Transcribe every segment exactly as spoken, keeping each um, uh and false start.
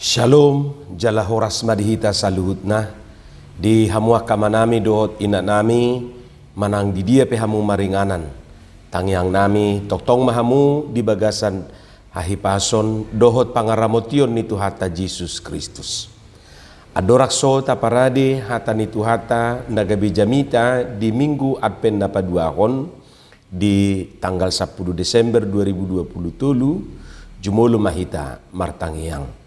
Shalom, jala horas ma di hita saluhutna, di hamu angka amanami dohot inanami, manang di dia pe hamu maringanan. Tangiangnami, tongtong ma hamu di bagasan hahipason dohot pangaramotion ni Tuhanta Jesus Kristus. Andorang so taparade hata ni Tuhanta na gabe jamita di Minggu Advent na paduahon, di tanggal sampulu Desember dua ribu dua pulu tolu, jumolo ma hita martangiang.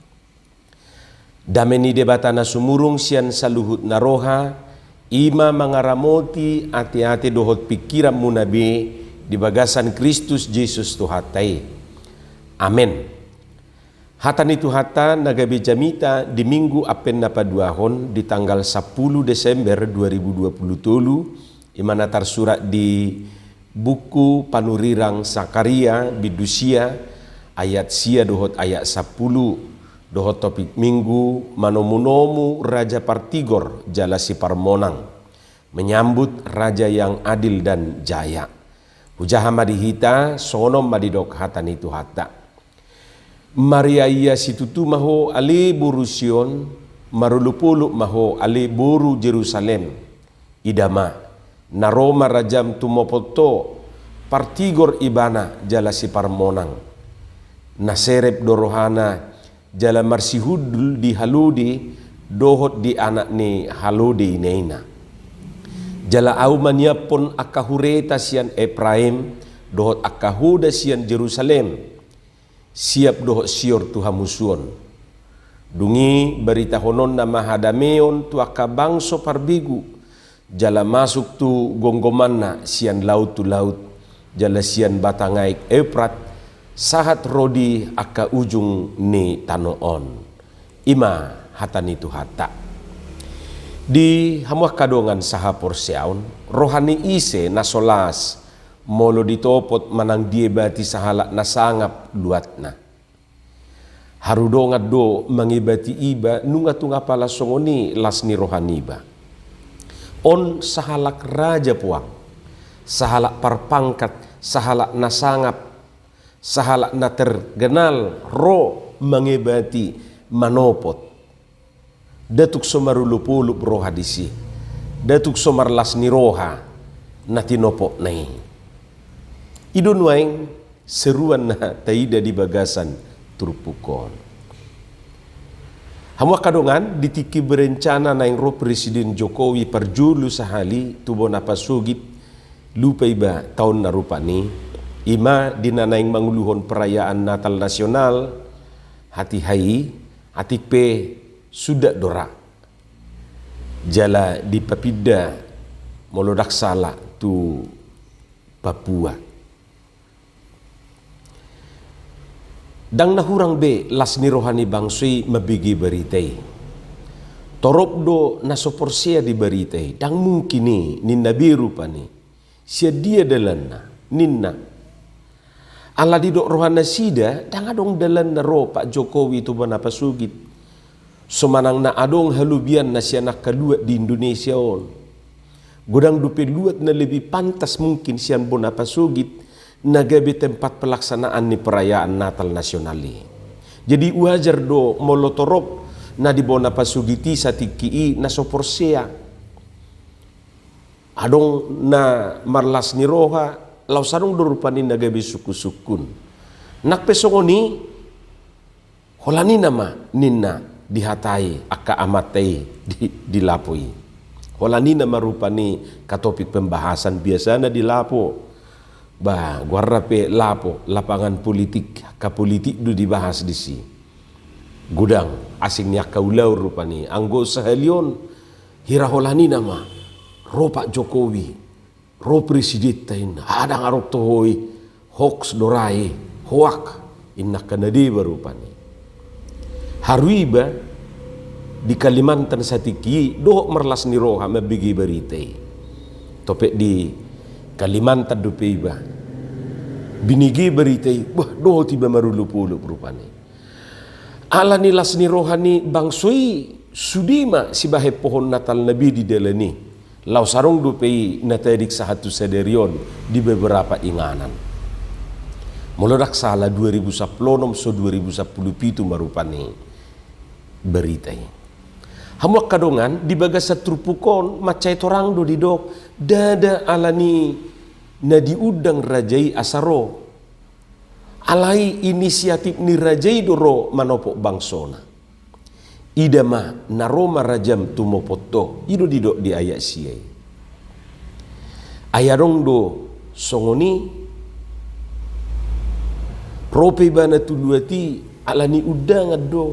Dame ni Debata na sumurung sian saluhut na roha, i ma mangaramoti ateate dohot pingkiranmuna be di bagasan Kristus Jesus Tuhanta i. Amen. Hata ni Tuhanta na gabe jamita di Minggu Advent na paduahon di tanggal sampulu Desember dua ribu dua pulu tolu, i ma na tarsurat di buku Panurirang Sakaria, bindu sia, ayat sia dohot ayat sampulu, dohot topik Minggu: Manomunomu raja partigor jala siparmonang, menyambut raja yang adil dan jaya. Hujaha ma di hita, songon on ma didok hata ni Tuhanta. Mariaia situtu ma ho ale boru Sion, marolopolop ma ho ale boru Jerusalem. Ida ma, na ro ma rajam tumopot ho, partigor ibana jala siparmonang. Na serep do rohana, jala marsihundul di halode dohot di anak ni halode inaina. Jala ahu maniaphon angka hureta sian Epraim, dohot angka hoda sian Jerusalem, siap dohot sior tu hamusuon. Dung i baritahononna ma hadameon tu angka bangso parbegu, jala masuk tu gomgomanna sian laut tu laut, jala sian batang aek Euprat, sahat ro di angka ujung ni tano on. I ma hata ni Tuhanta. Di hamu angka dongan sahaporseaon, roha ni ise na so las, molo ditopot manang diebati sahalak na sangap luatna? Haru dongan do mangebati iba, nunga tung apala songon i las ni roha niba. On sahalak raja puang, sahalak parpangkat, sahalak na sangap, sahalak na terkenal ro mangebati, manopot. Nda tung so marolopolop roha disi, nda tung so marlas ni roha na tinopotna i. I do nuaeng seruan na taida di bagasan turpuk on. Hamu angka dongan, di tingki berencana naeng ro Presiden Jokowi parjolo sahali tu bona pasogit, lupa iba taonna rupani, i ma di na naeng manguluhon perayaan Natal nasional, hatiha i, atik pe suda do ra. Jala dipapinda molo ndang sala tu Papua. Ndang na hurang be las ni roha ni bangso i mambege barita i. Torop do na so porsea di barita i, ndang mungkin i, ninna be rupani. Sian dia dalanna, ninna. Ala didok rohanasida, ndang adong dalanna ro Pak Jokowi tu bona pasogit. So manang na adong halobianna sian angka luat di Indonesia on. Godang dope luat na lebih pantas mungkin sian bona pasogit, na gabe tempat pelaksanaan ni perayaan Natal nasional i. Jadi wajar do molo torop na di bona pasogit i satingki i na so porsea. Adong na marlas ni roha, laos adong do rupani na gabe sungkunsungkun. Nang pe songon i, holan i nama ninna dihatai angka amanta i di, di lapo i. Holan i nama rupani angka topik pembahasan biasana di lapo. Ba, goarna pe lapo, lapangan politik, angka politik do dibahas disi. Godang, asing ni angka ulaon rupani, anggo sahali on, hira holan i nama, ro Pak Jokowi, ro presidenta inna, ndang adong toho i, hoax do ra i, hoak, inna angka na deba rupani. Haru iba, di Kalimantan satingki i, dohot marlas ni roha mambege barita i. Topet di Kalimantan dope iba. Binege barita i, bah, dohot iba marolopolop rupani. Ala ni las ni roha ni bangso i, sude ma sibahen pohon Natalna be di dalan i. Laos adong dope i na tadik sahat tu sadari on di beberapa inganan. Molo ndang sala dua ribu sampulu onom so dua ribu sampulu pitu ma rupani. berita i. Hamu angka dongan, di bagasan turpuk on mansai torang do didok, ndada alani na diundang raja i asa ro. Alai inisiatif ni raja i do ro manopot bangsona. Ida ma, na ro ma rajam tumopot ho. I do didok di ayat sia i. Ai adong do songon i, ro pe ibana tu luat i alani undangan do.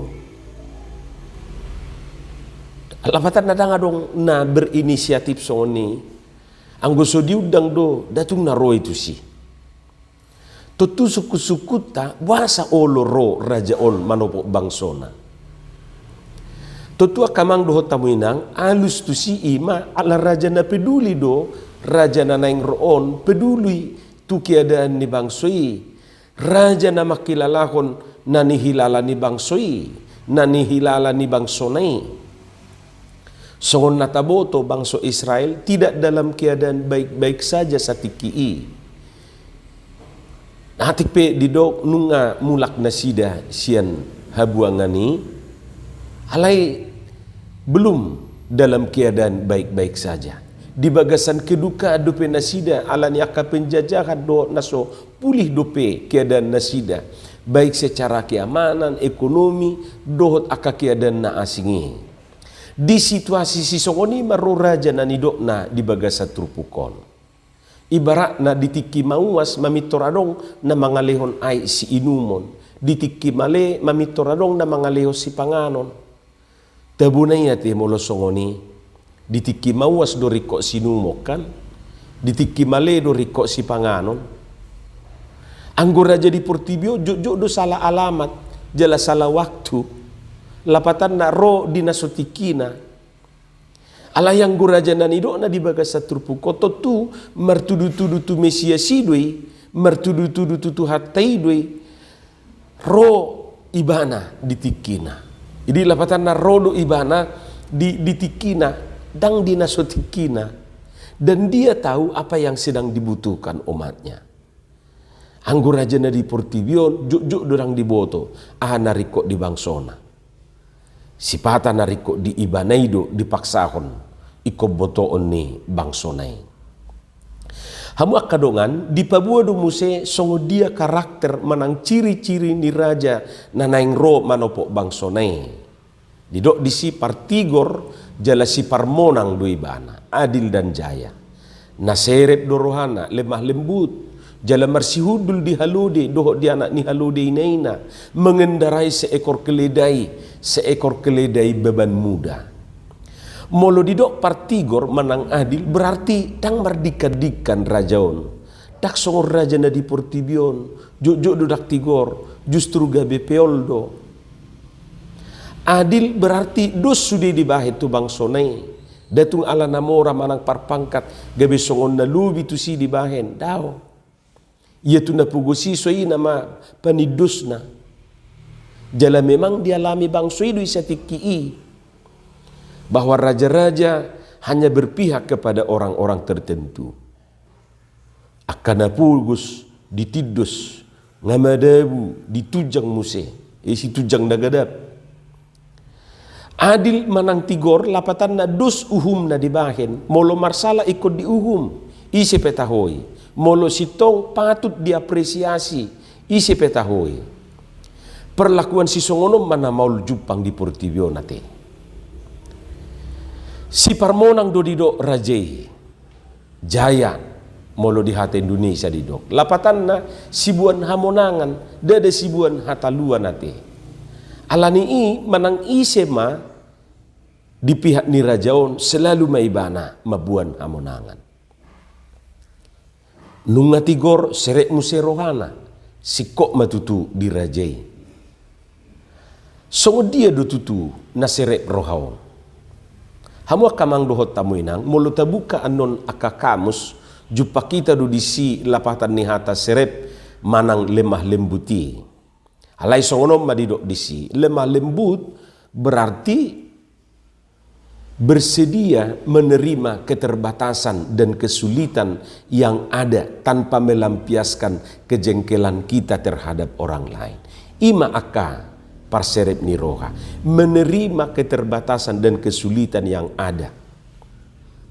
Lapatanna ndang adong na berinisiatif songon i. Anggo so diundang do, nda tung na ro i tusi. Tontu sungkun-sungkunta, boasa olo ro raja on manopot bangsona. Tontu angka amang dohot hamu inang, alus tusi i ma ala raja na peduli do, raja na naeng ro on peduli tu keadaan ni bangso i. Raja na mangkilalahon na nihilala ni bangso i, na nihilala ni bangsona i. Songon na taboto, bangso Israel tidak dalam keadaan baik-baik saja satingki i. Atik pe didok nunga mulak nasida sian habuangan i, alai belum dalam keadaan baik-baik saja. Di bagasan kedukaan dope nasida alani angka penjajahan dohot na so pulih dope keadaan nasida, baik secara keamanan, ekonomi, dohot angka keadaan na asing i. Di situasi sisongon i ma ro raja na nidokna di bagasan turpuk on. Ibaratna di tingki mauas mamintor adong na mangalehon aek siinumon, di tingki male mamintor adong na mangalehon sipanganon. Tabo na i ate molo songon i, di tingki mauas do ringkot siinumon kan, di tingki male do ringkot sipanganon. Anggo raja di portibi on jotjot do salah alamat, jala salah waktu, lapatanna ro di na so tingkina. Alai anggo raja na nidokna di bagasan turpuk on tontu martudu-tudu tu Mesias i do i, martudu-tudu tu Tuhanta i do i, ro ibana di tingkina. Jadi lapatanna ro do ibana di, di tingkina, ndang di na so tingkina. Dan dia tahu apa yang sedang dibutuhkan umatnya. Anggo raja na di portibi on, jotjot do ndang diboto aha na ringkot di bangsona. Sipata na ringkot di ibana i do dipaksahon ingkon botoon ni bangsona i. Hamu angka dongan, dipaboa do muse songon dia karakter manang ciri-ciri ni raja na naeng ro manopot bangsona i. Didok disi partigor jala siparmonang do ibana, adil dan jaya. Na serep do rohana, lemah lembut, jala marsihundul di halode dohot di anak ni halode inaina, mengendarai seekor keledai, seekor keledai beban muda. Molo didok partigor manang adil, berarti ndang mardingkan-dingkan raja on. Ndang songon raja na di portibi on, jotjot do ndang tigor, justru gabe peol do. Adil berarti dos sude dibahen tu bangsona i. Nda tung ala na mora manang parpangkat gabe songon na lobi tusi dibahen, daong. Ia tu na pogos i so i nama panindosna. Jala memang dialami bangso i do i satingki i, bahwa raja-raja hanya berpihak kepada orang-orang tertentu. Angka na pogos ditindos, nga madabu ditunjang muse, isi tunjang na gadap. Adil manang tigor, lapatanna dos uhum na dibahen, molo marsala ingkon diuhum, ise pe taho i, molo sintong patut diapresiasi, ise pe taho i. Perlakuan sisongon on ma na maol jumpang di portibi on ate. Siparmonang do didok raja i. Jaya, molo di hata Indonesia didok. Lapatanna siboan hamonangan, ndada siboan hataluan ate. Alani i manang ise ma di pihak ni raja on selalu ma ibana mamboan hamonangan. Nunga tigor serep muse rohana, singkop ma tutu di raja i. Songon dia do tutu na serep roha on? Hamu angka amang dohot hamu inang, molo tabuka annon angka kamus, jumpa hita do disi lapatan ni hata serep manang lemah lembut i. Alai songon on ma didok disi, lemah lembut berarti bersedia menerima keterbatasan dan kesulitan yang ada tanpa melampiaskan kejengkelan kita terhadap orang lain. I ma angka parserep ni roha, menerima keterbatasan dan kesulitan yang ada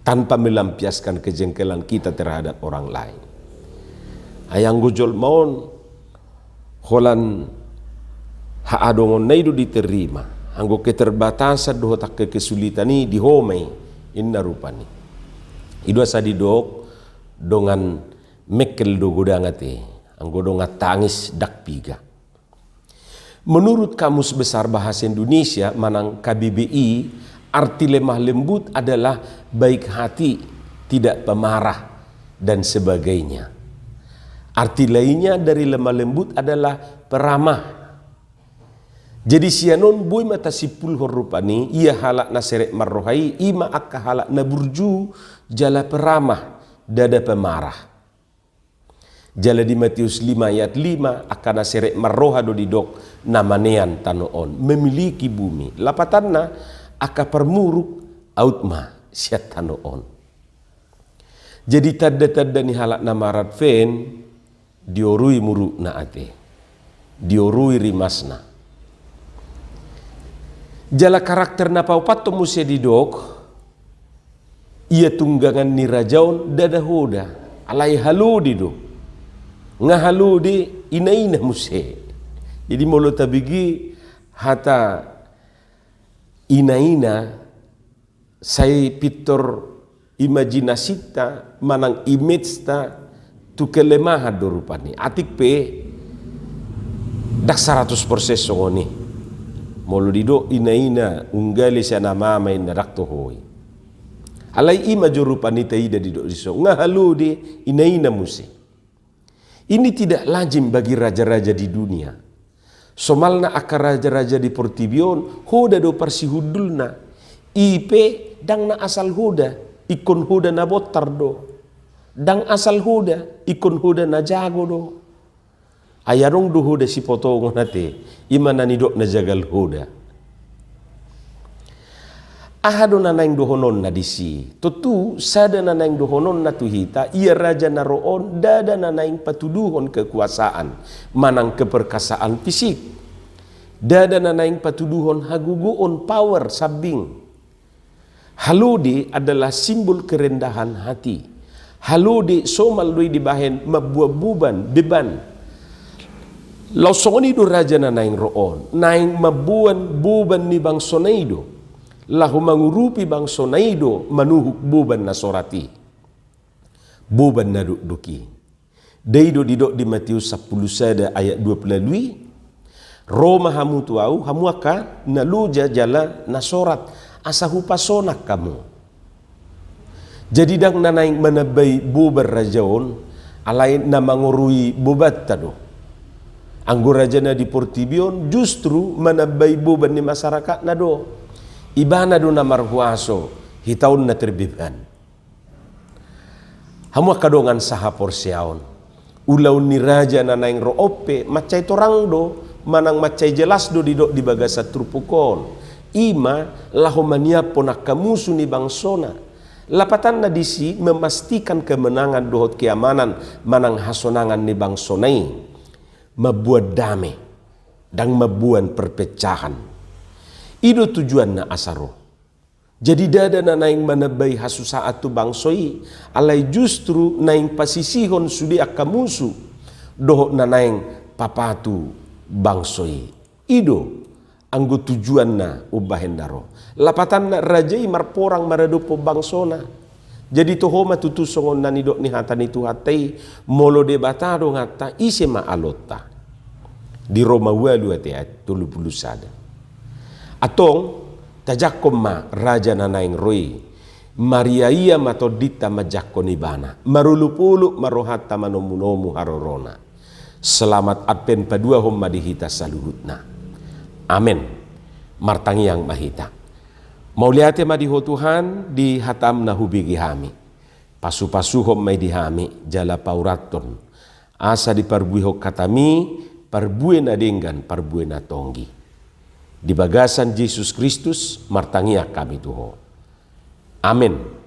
tanpa melampiaskan kejengkelan kita terhadap orang lain. Ai anggo jolma on holan haadongonna i do diterima, anggo keterbatasan dohot angka kesulitan i di ho ma i, inna rupani. I do asa didok, dongan mengkel do godang ate, anggo dongan tangis ndang piga. Menurut Kamus Besar Bahasa Indonesia manang K B B I, arti lemah lembut adalah baik hati, tidak pemarah, dan sebagainya. Arti lainnya dari lemah lembut adalah peramah. Jadi sian on boi ma tasimpulhon rupani, ia halak na serep marroha i, i ma angka halak na burju jala peramah, ndada pemarah. Jala di Matius lima ayat lima, angka na serep marroha do didok na manean tano on, memiliki bumi. Lapatanna, angka parmuruk aut ma sian tano on. Jadi tanda-tanda ni halak na maradven, diorui murukna ate, diorui rimasna. Jala karakter na paopathon muse didok, ia tunggangan ni raja on ndada hoda, alai halode do. Nga halode inaina muse. Jadi molo tabege hata inaina, sai pintor imajinasinta manang imageta tu kelemahan do rupani. Atik pe ndang saratus persen songon i. Molo didok inaina unggale sian amama inna, ndang toho i. Alai i ma jo rupani taida didok dison, nga halode inaina muse. Ini tidak lazim bagi raja-raja di dunia. Somalna angka raja-raja di portibi on, hoda do parsihundulna. I pe ndang na asal hoda, ingkon hoda na bontar do. Ndang asal hoda, ingkon hoda na jago do. Ai adong do hoda sipotongon ate, i ma na nidok na jagal hoda. Aha do na naeng dohononna disi? Tontu sada na naeng dohononna tu hita, ia raja na ro on ndada na naeng patuduhon kekuasaan manang keperkasaan fisik. Ndada na naeng patuduhon hagogoon, power, sambing. Halode adalah simbol kerendahan hati. Halode somal do i dibahen mamboan boban, beban. Laos songon i do raja na naeng ro on, naeng mamboan boban ni bangsona i do. Laho mangurupi bangsona i do manuhuk boban na sorat i. Boban na dokdok i. Dei do didok di Matius sampulu sada ayat dua pulu ualu i, ro ma hamu tu ahu, hamu angka na loja jala na sorat, asa hupasonang hamu. Jadi ndang na naeng manambai boban raja on, alai na mangorui bobanta do. Anggo raja na di portibi on justru manambai boban ni masarakatna do. Ibana do na marhuaso, hita on na terbeban. Hamu angka dongan sahaporseaon, ulaon ni raja na naeng ro on pe mansai torang do, manang mansai jelas do didok di bagasan turpuk on. I ma laho maniaphon angka musu ni bangsona. Lapatanna disi memastikan kemenangan dohot keamanan manang hasonangan ni bangsona i. Mamboan dame, ndang mamboan perpecahan. I do tujuanna asa ro. Jadi ndada na naeng manambai hasusaan tu bangso i, alai justru naeng pasisihon sude angka musu, dohot na naeng papatu bangso i. I do anggo tujuanna umbahen na ro. Lapatanna raja i marporang maradophon bangsona. Jadi toho ma tutu songon na nidok ni hata ni Tuhanta i, molo Debata donganta, ise ma alonta. Di Roma ualu ate ayat tolu pulu sada. Antong, tajangkon ma raja na naeng ro i, mariaia ma tondinta manjangkon ibana, marolopolop ma rohanta manomunomu harorona. Selamat Advent paduahon ma di hita saluhutna. Amen. Martangiang ma hita. Mauliate ma di Ho Tuhan, di hataM na hubege hami. Pasupasuhon ma i di hami, jala paurathon. Asa diparbuehon hataMi, parbue na denggan, parbue na tonggi. Di bagasan Jesus Kristus, martangiang hami tu Ho. Amen.